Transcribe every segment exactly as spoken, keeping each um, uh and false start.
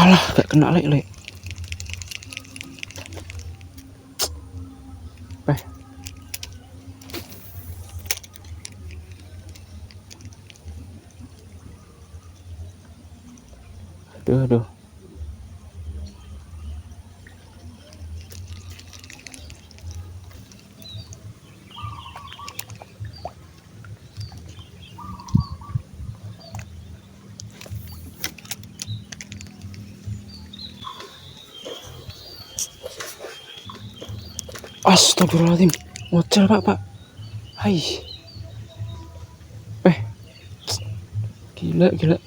Alah, gak kena, Lek, Lek. Peh. Aduh, aduh. Astagfirullahaladzim. Ngocel, Pak, Pak. Hai. Eh. Gila, gila.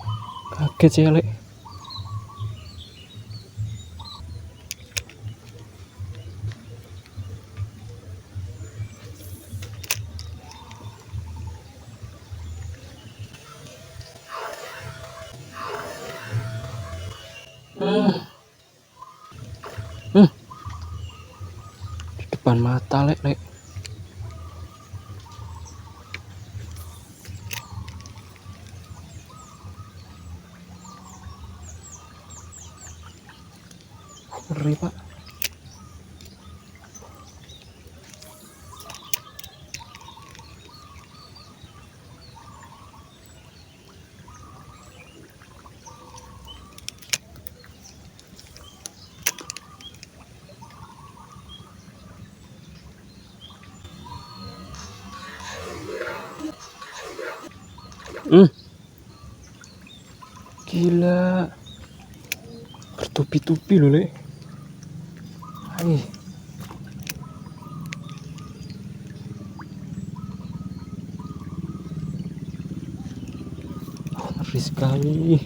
Kaget saya, Lek. Hmm. Hmm. Di depan mata, Lek, Lek. Ngeri, Pak. Hmm. Gila. Bertupi-tupi loh, Lek. Hai. Ngeri sekali.